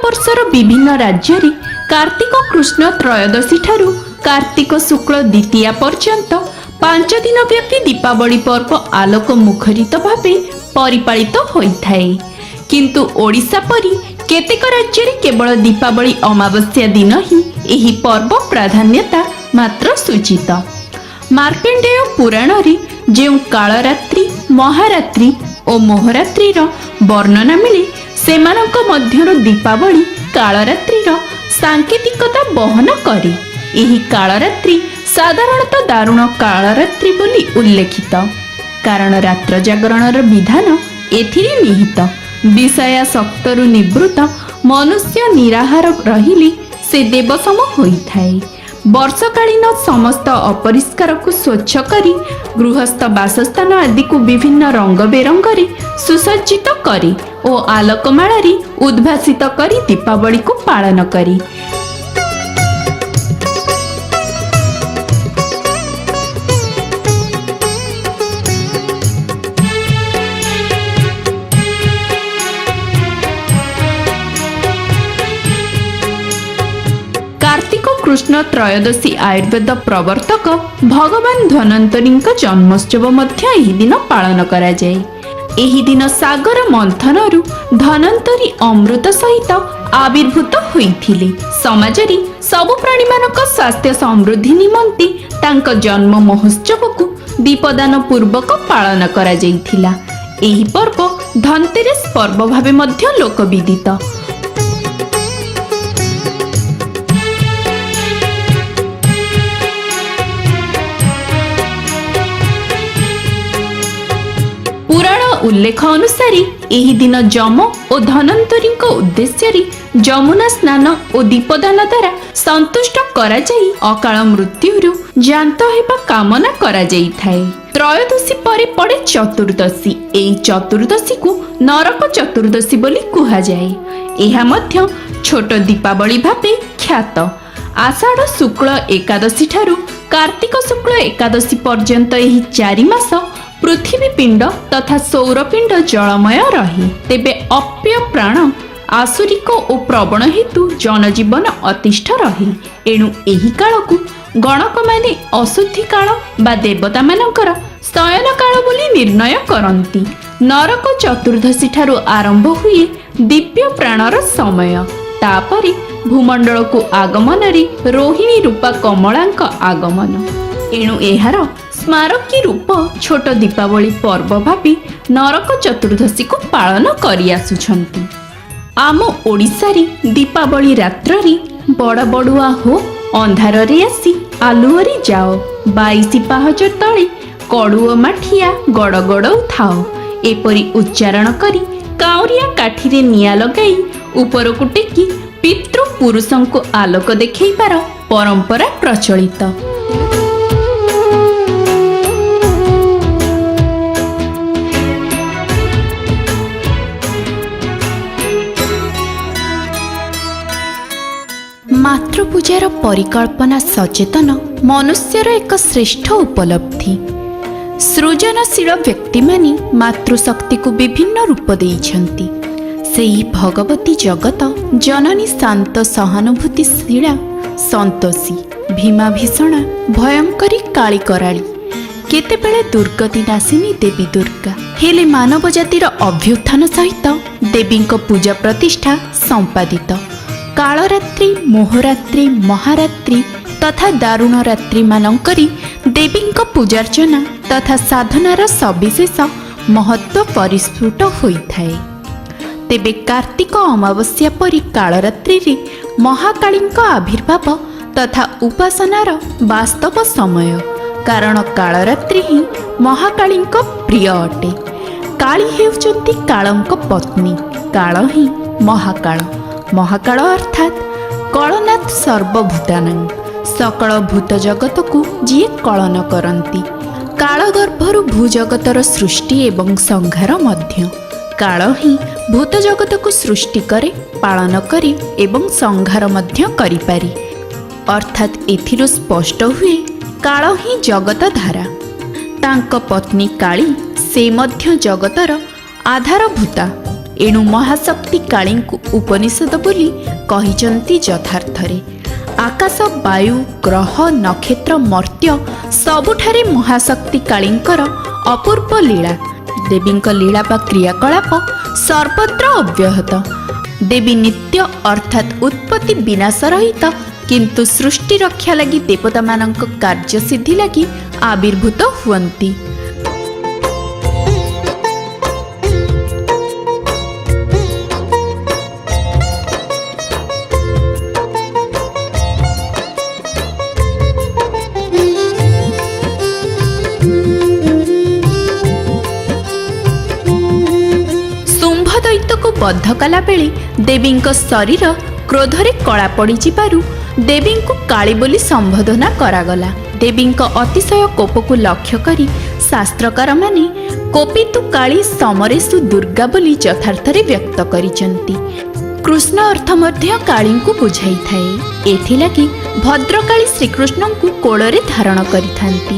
ଭାରତବର୍ଷର ବିଭିନ୍ନ ରାଜ୍ୟରେ କାର୍ତ୍ତିକ କୃଷ୍ଣ ତ୍ରୟୋଦଶୀ ଠାରୁ କାର୍ତ୍ତିକ ଶୁକ୍ଳ ଦ୍ୱିତୀୟା ପର୍ଯ୍ୟନ୍ତ 5 ଦିନ ବ୍ୟାପୀ ଦୀପାବଳି ପର୍ବ ଆଲୋକ ମୁଖରିତ ଭାବେ ପରିପାଳିତ ହୋଇଥାଏ। କିନ୍ତୁ ଓଡ଼ିଶା ପରି କେତେକ ରାଜ୍ୟରେ କେବଳ ଦୀପାବଳି ଅମାବାସ୍ୟା ଦିନ ହିଁ ଏହି ପର୍ବ ପ୍ରାଧାନ୍ୟତା ମାତ୍ର ସୂଚିତ। ମାର୍କଣ୍ଡେୟ ପୁରାଣରେ ଯେଉଁ କାଳରାତ୍ରି, ମହାରାତ୍ରି ଓ ମୋହରାତ୍ରିର ବର୍ଣ୍ଣନା ମିଳେ, ସେମାନଙ୍କ ମଧ୍ୟରୁ ଦୀପାବଳି କାଳରାତ୍ରିର ସାଙ୍କେତିକତା ବହନ କରେ। ଏହି କାଳରାତ୍ରି ସାଧାରଣତଃ ଦାରୁଣ କାଳରାତ୍ରି ବୋଲି ଉଲ୍ଲେଖିତ, କାରଣ ରାତ୍ର ଜାଗରଣର ବିଧାନ ଏଥିରେ ନିହିତ। ବିଷୟାସକ୍ତରୁ ନିବୃତ୍ତ ମନୁଷ୍ୟ ନିରାହାର ରହିଲେ ସେ ଦେବସମ ହୋଇଥାଏ। ବର୍ଷକାଳୀନ ସମସ୍ତ ଅପରିଷ୍କାରକୁ ସ୍ୱଚ୍ଛ କରି ଗୃହସ୍ଥ ବାସସ୍ଥାନ ଆଦିକୁ ବିଭିନ୍ନ ରଙ୍ଗ ବେରଙ୍ଗରେ ସୁସଜ୍ଜିତ କରି ଓ ଆଲୋକମାଳାରେ ଉଦ୍ଭାସିତ କରି ଦୀପାବଳିକୁ ପାଳନ କରି। କାର୍ତ୍ତିକ କୃଷ୍ଣ ତ୍ରୟୋଦଶୀ ଆୟୁର୍ବେଦ ପ୍ରବର୍ତ୍ତକ ଭଗବାନ ଧନ୍ୱନ୍ତରୀଙ୍କ ଜନ୍ମୋତ୍ସବ ମଧ୍ୟ ଏହି ଦିନ ପାଳନ କରାଯାଏ। ଏହି ଦିନ ସାଗର ମନ୍ଥନରୁ ଧନ୍ୱନ୍ତରୀ ଅମୃତ ସହିତ ଆବିର୍ଭୂତ ହୋଇଥିଲେ। ସମାଜରେ ସବୁ ପ୍ରାଣୀମାନଙ୍କ ସ୍ୱାସ୍ଥ୍ୟ ସମୃଦ୍ଧି ନିମନ୍ତେ ତାଙ୍କ ଜନ୍ମ ମହୋତ୍ସବକୁ ଦୀପଦାନ ପୂର୍ବକ ପାଳନ କରାଯାଇଥିଲା। ଏହି ପର୍ବ ଧନତେରସ ପର୍ବ ଭାବେ ମଧ୍ୟ ଲୋକବିଦିତ। ପୁରାଣ ଉଲ୍ଲେଖ ଅନୁସାରେ ଏହି ଦିନ ଯମ ଓ ଧନ୍ୱନ୍ତରୀଙ୍କ ଉଦ୍ଦେଶ୍ୟରେ ଯମୁନା ସ୍ନାନ ଓ ଦୀପଦାନ ଦ୍ୱାରା ସନ୍ତୁଷ୍ଟ କରାଯାଇ ଅକାଳ ମୃତ୍ୟୁରୁ ତ୍ରାନ୍ତ ହେବା କାମନା କରାଯାଇଥାଏ। ତ୍ରୟୋଦଶୀ ପରେ ପଡ଼େ ଚତୁର୍ଦ୍ଦଶୀ। ଏହି ଚତୁର୍ଦ୍ଦଶୀକୁ ନରକ ଚତୁର୍ଦ୍ଦଶୀ ବୋଲି କୁହାଯାଏ। ଏହା ମଧ୍ୟ ଛୋଟ ଦୀପାବଳି ଭାବେ ଖ୍ୟାତ। ଆଷାଢ଼ ଶୁକ୍ଳ ଏକାଦଶୀ ଠାରୁ କାର୍ତ୍ତିକ ଶୁକ୍ଳ ଏକାଦଶୀ ପର୍ଯ୍ୟନ୍ତ ଏହି 4 ମାସ ପୃଥିବୀ ପିଣ୍ଡ ତଥା ସୌରପିଣ୍ଡ ଜଳମୟ ରହେ। ତେବେ ଅପ୍ୟ ପ୍ରାଣ ଆସୁରିକ ଓ ପ୍ରବଣ ହେତୁ ଜନଜୀବନ ଅତିଷ୍ଠ ରହେ। ଏଣୁ ଏହି କାଳକୁ ଗଣକମାନେ ଅଶୁଦ୍ଧି କାଳ ବା ଦେବତାମାନଙ୍କର ଶୟନ କାଳ ବୋଲି ନିର୍ଣ୍ଣୟ କରନ୍ତି। ନରକ ଚତୁର୍ଦ୍ଦଶୀ ଠାରୁ ଆରମ୍ଭ ହୁଏ ଦିବ୍ୟ ପ୍ରାଣର ସମୟ। ତାପରେ ଭୂମଣ୍ଡଳକୁ ଆଗମନରେ ରୋହିଣୀ ରୂପା କମଳାଙ୍କ ଆଗମନ। ଏଣୁ ଏହାର ସ୍ମାରକୀ ରୂପ ଛୋଟ ଦୀପାବଳି ପର୍ବ ଭାବି ନରକ ଚତୁର୍ଦ୍ଦଶୀକୁ ପାଳନ କରିଆସୁଛନ୍ତି। ଆମ ଓଡ଼ିଶାରେ ଦୀପାବଳି ରାତ୍ରରେ "ବଡ଼ ବଡ଼ୁଆ ହୋ, ଅନ୍ଧାରରେ ଆସି ଆଲୁଅରେ ଯାଅ, 22 ପାହାଚ ତଳେ କଡ଼ୁଅ ମାଠିଆ ଗଡ଼ ଗଡ଼ଉ ଥାଅ", ଏପରି ଉଚ୍ଚାରଣ କରି କାଉରିଆ କାଠିରେ ନିଆଁ ଲଗାଇ ଉପରକୁ ଟେକି ପିତୃପୁରୁଷଙ୍କୁ ଆଲୋକ ଦେଖେଇବାର ପରମ୍ପରା ପ୍ରଚଳିତ। ମାତୃପୂଜାର ପରିକଳ୍ପନା ସଚେତନ ମନୁଷ୍ୟର ଏକ ଶ୍ରେଷ୍ଠ ଉପଲବ୍ଧି। ସୃଜନଶୀଳ ବ୍ୟକ୍ତିମାନେ ମାତୃଶକ୍ତିକୁ ବିଭିନ୍ନ ରୂପ ଦେଇଛନ୍ତି। ସେହି ଭଗବତୀ ଜଗତ ଜନନୀ ଶାନ୍ତ, ସହାନୁଭୂତିଶୀଳା, ସନ୍ତୋଷୀ, ଭୀମା, ଭୀଷଣା, ଭୟଙ୍କରୀ, କାଳୀ, କରାଳୀ, କେତେବେଳେ ଦୁର୍ଗତି ନାଶିନୀ ଦେବୀ ଦୁର୍ଗା। ହେଲେ ମାନବ ଜାତିର ଅଭ୍ୟୁତ୍ଥାନ ସହିତ ଦେବୀଙ୍କ ପୂଜା ପ୍ରତିଷ୍ଠା ସମ୍ପାଦିତ କାଳରାତ୍ରି, ମୋହରାତ୍ରି, ମହାରାତ୍ରି ତଥା ଦାରୁଣ ରାତ୍ରିମାନଙ୍କରେ ଦେବୀଙ୍କ ପୂଜାର୍ଚ୍ଚନା ତଥା ସାଧନାର ସବିଶେଷ ମହତ୍ଵ ପରିସ୍ଫୁଟ ହୋଇଥାଏ। ତେବେ କାର୍ତ୍ତିକ ଅମାବାସ୍ୟା ପରି କାଳରାତ୍ରିରେ ମହାକାଳୀଙ୍କ ଆବିର୍ଭାବ ତଥା ଉପାସନାର ବାସ୍ତବ ସମୟ, କାରଣ କାଳରାତ୍ରି ହିଁ ମହାକାଳୀଙ୍କ ପ୍ରିୟ ଅଟେ। କାଳୀ ହେଉଛନ୍ତି କାଳଙ୍କ ପତ୍ନୀ। କାଳ ହିଁ ମହାକାଳ। ମହାକାଳ ଅର୍ଥାତ୍ କଳନାଥ ସର୍ବଭୂତାନାଂ, ସକଳ ଭୂତ ଜଗତକୁ ଯିଏ କଳନ କରନ୍ତି। କାଳଗର୍ଭରୁ ଭୂଜଗତର ସୃଷ୍ଟି ଏବଂ ସଂହାର ମଧ୍ୟ। କାଳ ହିଁ ଭୂତ ଜଗତକୁ ସୃଷ୍ଟି କରେ, ପାଳନ କରେ ଏବଂ ସଂହାର ମଧ୍ୟ କରିପାରେ। ଅର୍ଥାତ୍ ଏଥିରୁ ସ୍ପଷ୍ଟ ହୁଏ, କାଳ ହିଁ ଜଗତ ଧାତା। ତାଙ୍କ ପତ୍ନୀ କାଳୀ, ସେ ମଧ୍ୟ ଜଗତର ଆଧାରଭୂତା। ଏଣୁ ମହାଶକ୍ତି କାଳୀଙ୍କୁ ଉପନିଷଦ ବୋଲି କହିଛନ୍ତି। ଯଥାର୍ଥରେ ଆକାଶ, ବାୟୁ, ଗ୍ରହ, ନକ୍ଷତ୍ର, ମର୍ତ୍ତ୍ୟ ସବୁଠାରେ ମହାଶକ୍ତି କାଳୀଙ୍କର ଅପୂର୍ବ ଲୀଳା। ଦେବୀଙ୍କ ଲୀଳା ବା କ୍ରିୟାକଳାପ ସର୍ବତ୍ର ଅବ୍ୟାହତ। ଦେବୀ ନିତ୍ୟ, ଅର୍ଥାତ୍ ଉତ୍ପତ୍ତି ବିନାଶ ରହିତ, କିନ୍ତୁ ସୃଷ୍ଟି ରକ୍ଷା ଲାଗି, ଦେବତାମାନଙ୍କ କାର୍ଯ୍ୟସିଦ୍ଧି ଲାଗି ଆବିର୍ଭୂତ ହୁଅନ୍ତି। ଶୁମ୍ଭ ଦୈତ୍ୟକୁ ବଦ୍ଧ କଲାବେଳେ ଦେବୀଙ୍କ ଶରୀର କ୍ରୋଧରେ କଳା ପଡ଼ିଯିବାରୁ ଦେବୀଙ୍କୁ କାଳୀ ବୋଲି ସମ୍ବୋଧନା କରାଗଲା। ଦେବୀଙ୍କ ଅତିଶୟ କୋପକୁ ଲକ୍ଷ୍ୟ କରି ଶାସ୍ତ୍ରକାରମାନେ କୋପିତୁ କାଳୀ ସମରେଷୁ ଦୁର୍ଗା ବୋଲି ଯଥାର୍ଥରେ ବ୍ୟକ୍ତ କରିଛନ୍ତି। କୃଷ୍ଣ ଅର୍ଥ ମଧ୍ୟ କାଳୀଙ୍କୁ ବୁଝାଇଥାଏ। ଏଥିଲାଗି ଭଦ୍ରକାଳୀ ଶ୍ରୀକୃଷ୍ଣଙ୍କୁ କୋଳରେ ଧାରଣ କରିଥାନ୍ତି।